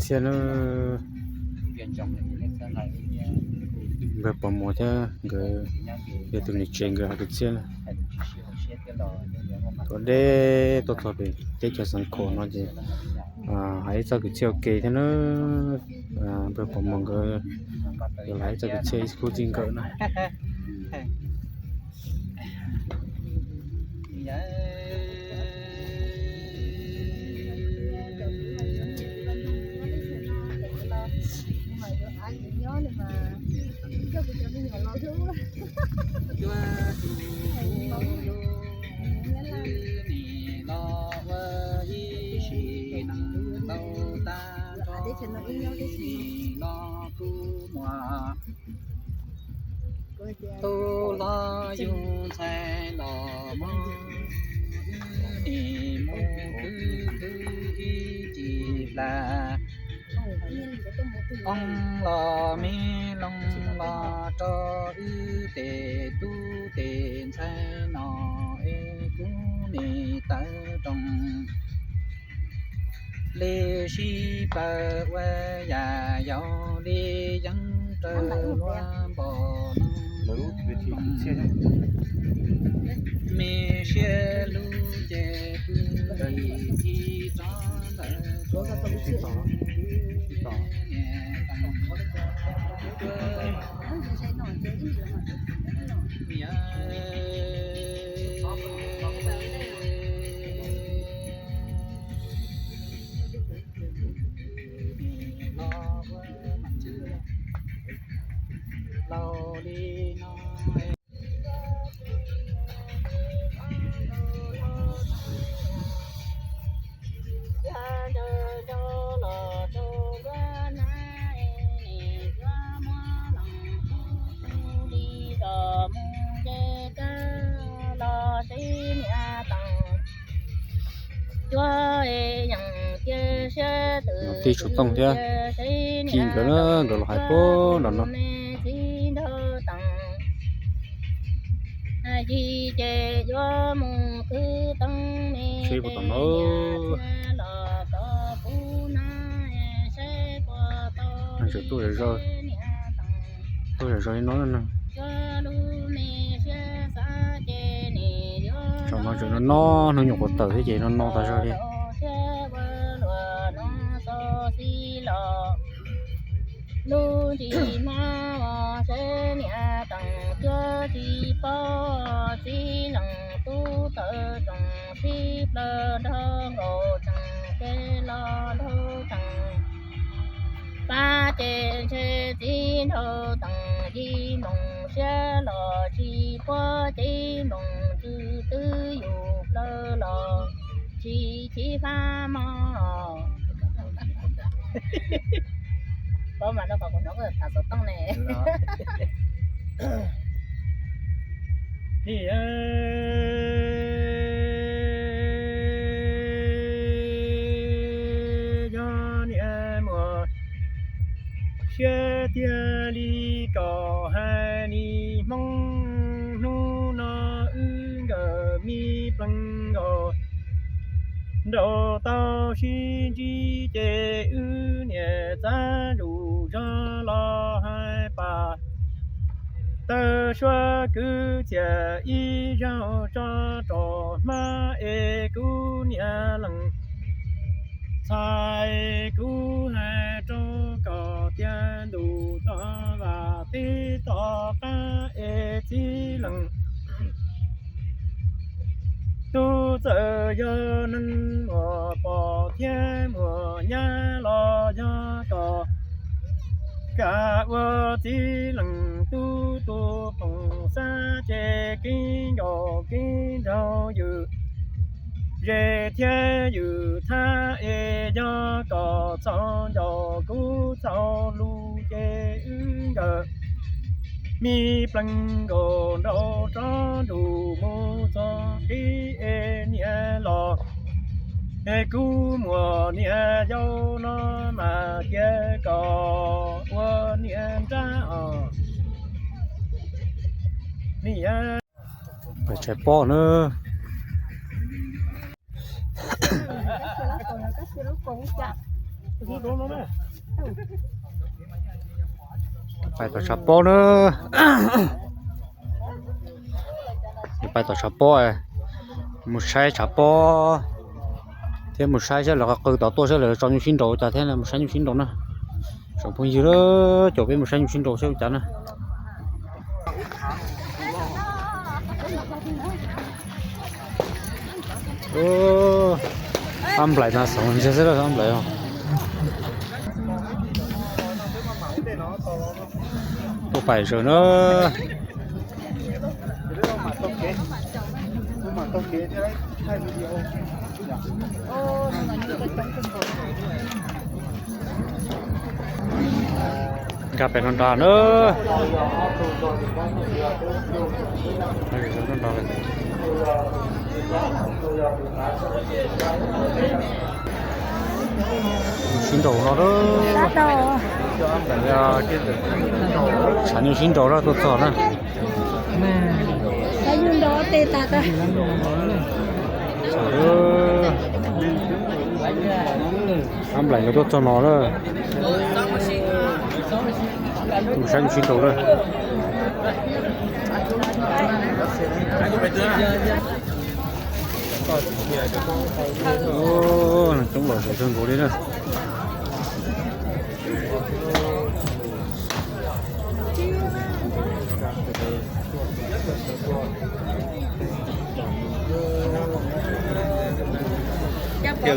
Txhiaj na, npawg Pov Muas thiab nkawd yog tus niam tsev nkawd hais kwv txhiaj na. Tuaj deb tuaj txog pem teb chaws Xeev Khuam no ces hais ib txoj kwv txhiaj ua ke thiab na. Npawg Pov Muas nkawd yuav hais ib txoj kwv txhiaj ib khub txij nkawm na. Tub hlob yug ntxhais los mog, wb niam mus khwv khwv ib cim plas. Poob los me loo los rau wb tes tub tes ntxhais no es kuv niam tawv roos li sib plaws ua yam yau li yeeb raws luag npom lub me siab lub ces pw li ib tsob ntawd. Tij Tsum Tooj thiab Ci nkawd na, nkawd los hais puag nram no. Tsheb puag tom no. Neeg tseem tuaj zom zaws, tuaj zom zaws li no na. Tsoom no tseem no no, hnub nyoog quav tawm thiab ces no no tas zog li. Lub ntsis hmab os seb niam teem cuab tsis paub, txiv leej tub tawv tsoom sib plaws nrog nkaus tseem ces los nrog tseem pab ces ntshe txiv nraug teem yig nploos siab los tsis puab ces nploos tsw twb yus plaws los tsis chim fab mog. Paub mas rau qhov kuv hnov koj tham xov tooj ne. Yog niam muaj siab tiag li kom hais nis Hmoob, hnub no wb nkawd me plees nkaus nraud tau sib ntsib ces wb niam txav ntsuj zog los hais pam tawg suab kwv txhiaj ib zaug tso rau hmab es kuv niam leej txhais kuv hais rau koj tias ntuj tod vam teb tod qab es txiv leej tub txawm yog neeg muaj poj thiab muaj nyab los yog koj kam ua txiv leej tub tus phooj xab ces keeb nkaus keeb nraug yws ze thiab yws thab es yog koj txaus nco kuv txaus hlub ces wb nkawd me plees nkaus nraud tsob ntsuj mus txog qib es niam los es kuv muaj niam yau no mas cia koj ua niam nrab os niam. Pais tshais pob na. Pais tom tshav pob na. Pais tom tshav pob, mus saib tshav pob thiab mus saib saib lawv qw tom tuaj saib lawv tso nyuj sib nraus cas thiab mus saib nyuj sib nraus na. Tsoom phooj ywg, caum peb mus saib nyuj sib nraus saib ua cas na. Ab nplaim mas xoom ntsia xwb, ab nplaim os. Tuaj pais zaws na. Nkag pem no nrad na. Sib nraus no, tshav nyuj sib nraus lawm tuaj txog na. Ab nplaim yuav tuaj txog no lawm. Mus saib nyuj sib nraus lawm. Neeg coob los zom zaws nkaus li na.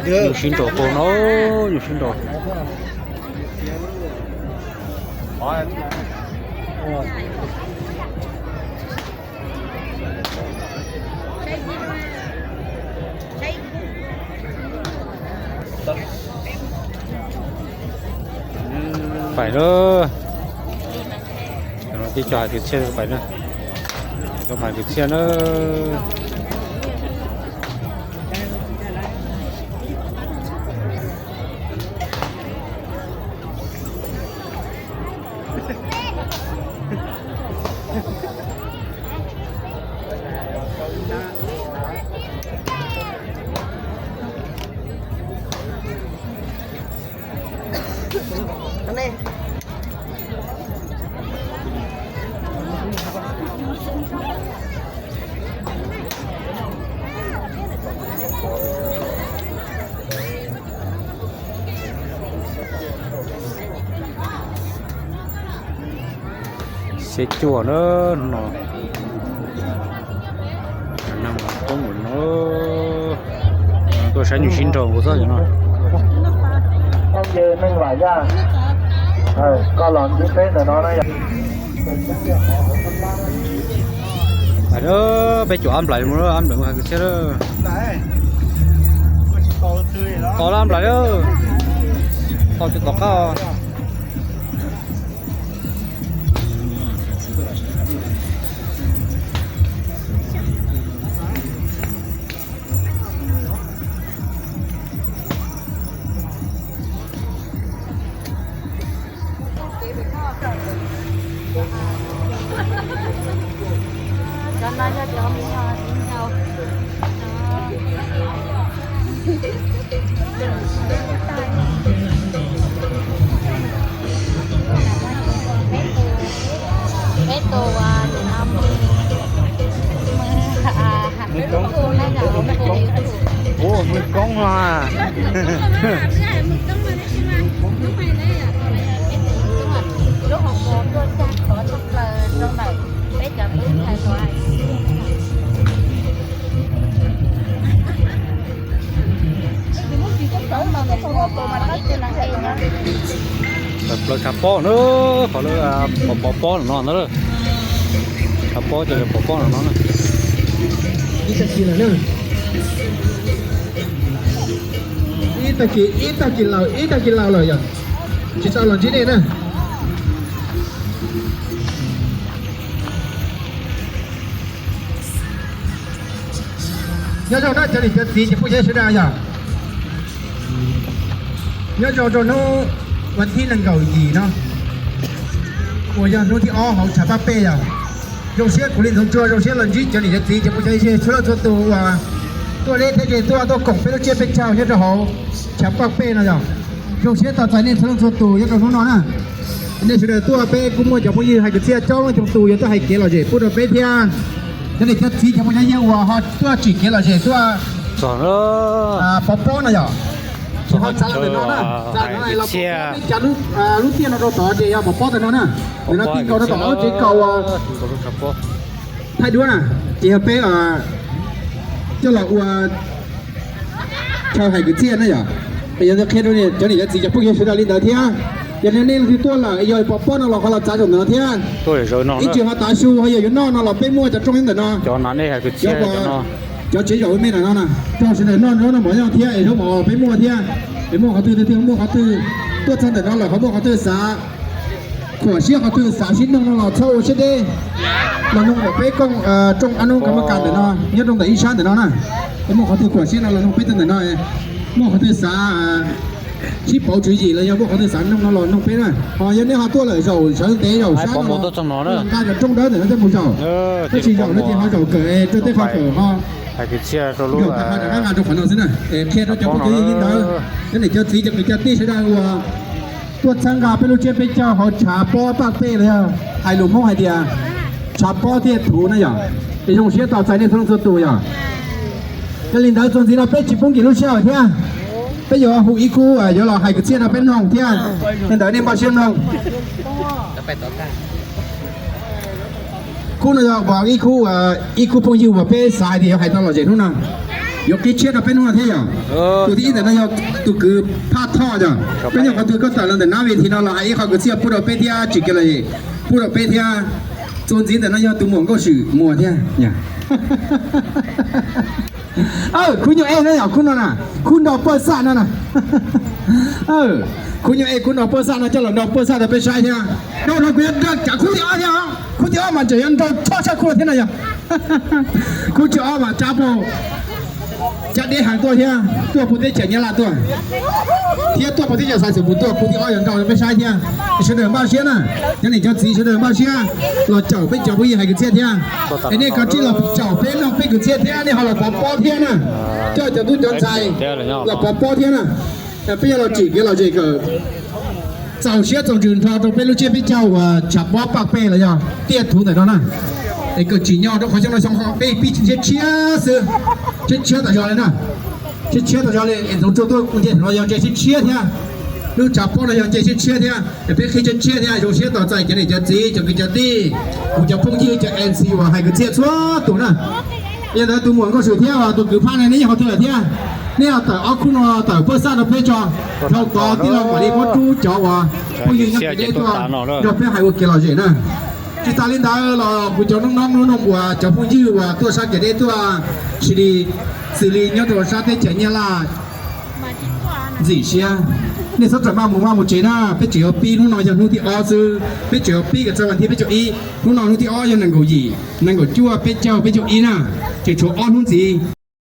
Nyuj sib nraus qaug no, nyuj sib nraus. Pais na. Tib co hais kwv txhiaj pais na. Cov hais kwv txhiaj na. Xiab cuaj na, hnub no neeg coob no, tuaj saib nyuj sib nraus nkaus xwb no. Peb caum ab nplaim mus, ab nplaim mus hais kwv txhiaj lawm. Tau lab nplaim lawm. Tau tsis tom qab. Cov no yog cov me nyuam txiv nraus. Peb tus ua nim no mus, mus, ua mus koob no. Lub hauv paus tuaj txog tshaj plaws rau ntawm peb cov tub ntxhais hluas. Tawm plaws tshav pob na, qhov lawv pov pob no na. Tshav pob ces lawv pov pob no na. Ib tag kis, ib tag kis laus, ib tag kis laus lawm yom. Tsis tau los ntsib nej na. Nyob zoo na cov niam cov txiv ces phooj ywg sawv daws yom. Nyob zoo rau hnub vas thib nees nkaum yim no, uas yog hnub thib ob hauv tshav paj pej yom. Zoo siab kuv li ntxoov tsuag zoo siab los ntsib cov niam cov txiv ces phooj ywg txhua leej txhua tus uas tuaj deb thiab ces tuaj tuaj koom peb lub tsiab peb caug nyob rau hauv tshav paj pej no yom. Zoo siab tos txais nej txhua leej txhua tus nyob rau hnub no na. Nej sawv daws tuaj peb kuj muaj cov phooj ywg hais kwv txhiaj coob leej coob tus yuav tuaj hais kev lom zem pub rau peb thiab. Cov niam cov txiv cov phooj ywg uas ho tuaj tsim kev lom zem tuaj pov pob no yom. Ces ho txav los ntawm no na, txav los ntawm no los peb cov lub tiaj no rau tod ces yog pov pob tag no na. Ntawm no ti nkaus rau tom qab lub tsev kaus uas thaij duab na, ces yog peb coj los ua chaw hais kwv txhiaj na yom. Yog qhia rau cov niam cov txiv cov phooj ywg sawv daws li ntawd thiab. Yog nej leej twg tuaj lawm yog pov pob no los ho los txav zaum ntawm no thiab. Ib ntsis ho tav su ho yog yuav noj no los peb muaj cov rooj ib ntawm no. Cov tsev zaum me ntawm no na, rau sawv daws noj zaub noj mov nyob thiab es zaub mov peb muaj thiab. Es muaj qhov twg twg muaj qhov twg tuaj txog ntawm no lawm ho muaj qhov twg xav khuam siab qhov twg xav sib noog no los txhob ua siab deb. Los noog ntawm peb kooj rooj ab nub kab mab kas ntawm no nyob rau ntawm ib sab ntawm no na. Es muaj qhov twg khuam siab no los noog peb txog ntawm no. Muaj qhov twg xav sib pauv tswv yim los yog muaj qhov twg xav noog no los noog peb na. Ho yog nej ho tuaj lawm zaum sawv ntev zaum sab no los nqa cov rooj dawb ntawm no tej mus zaum. Tab sis zaum no ces ho zaum kawm rau tej qhov kawm ho zaum tag ho rov qab nqa rau qhov no xwb na. Es qhia rau cov phooj ywg li ntawd, cov niam cov txiv cov kwv cov tij sawv daws uas tuaj txhawb nqa peb lub tsiab peb caug hauv tshav pob paj pej los yog hais lus Hmoob hais tias tshav pob thiaj thuv na yom. Es zoo siab tos txais nej txhua leej txhua tus yom. Yog li ntawd txuas ntxiv no peb tsis pub nkim lub sij hawm thiab, peb yuav hu ib khub yuav los hais kwv txhiaj rau peb mloog thiab. Li ntawd nej npaj siab mloog. Khub no yog ib khub, ib khub phooj ywg uas peb xav hais tias yuav hais tau lom zem hnub no, yuav qhib tshiab rau peb hnub no thiab yom. Tus thib ib ntawm no yog tus kwv Phaj Thoj yom. Peb nyob qhov twg koj tawm los ntawm nab ves thi no los hais ib qho kwv txhiaj pub rau peb thiab tsim kev lom zem pub rau peb thiab. Txuas ntxiv ntawm no yog tus muam Nkauj Swm Muas thiab. Khub nyuj ej no yog khub no na, khub nrau paj xaj no na. Khub nyuj ej khub nrau paj xaj no coj los nrau paj xaj rau peb saib thiab. Nrau no kuv yuav nrau cov khub thib ob thiab, khub thib ob mas tseem yuav nrau tshaj sab khub thiab no yog. Khub thib ob mas tsab pag cab deb heev tuaj thiab tuaj puag teb chaws Nyab Laj tuaj, thiab tuaj puag teb chaws Xaiv Xwm Pus tuaj, khub thib ob yuav nrau rau peb saib thiab. Sawv daws npaj siab na, cov niam cov txiv sawv daws npaj siab los caum peb cov phooj ywg hais kwv txhiaj thiab. Es nej kav tsij los caum peb mloog peb kwv txhiaj thiab, nej ho los pov pob thiab na. Coj cov tub cov ntxhais los pov pob thiab na. Peb yuav los tsim kev lom zem kawm txaus siab txaus ntsws nrho rau peb lub tsiab peb caug uas tshav pob paj pej los yog tiaj thuv ntawm no na. Es kawm tsim nyog rau qhov xyoo no xyoo peb pib tshiab tshiab xwb, tshiab tshiab tas zog li na. Tshiab tshiab tas zog li es ntxoov tsuag tuaj nce no yog nce tshiab tshiab thiab. Lub tshav pob no yog nce tshiab tshiab thiab, es peb qhib tshiab tshiab thiab. Zoo siab tos txais cov niam cov txiv cov kwv cov tij, kuv cov phooj ywg cov M C uas hais kwv txhiaj txhua tus na. Yog ntawd tus muam Nkauj Swm thiab tus kwv Phaj no neb nyob qhov twg lawm thiab? Nej los tawm ob khub no tawm paj xaj rau peb tso, dhau tod tij laug mam li muab rub cov uas phooj ywg nyob kev deb tuaj nrog peb hais ua kev lom zem na. Tsis tas li ntawd los kuv cov noob noob hnub no uas cov phooj ywg uas tuaj sab kev deb tuaj, xws li, xws li nyob rau sab teb chaws Nyab Laj ntxim siab, nej txhob rawm maj mus vaj mus tsev na. Peb tseem yuav pib, hnub no yog hnub thib ob xwb, peb tseem yuav pib kom txog vas thib peb caug ib. Hnub no hnub thib ob yog nees nkaum yim, nees nkaum cuaj, peb caug, peb caug ib na, tseem tshuav ob hnub ntxiv.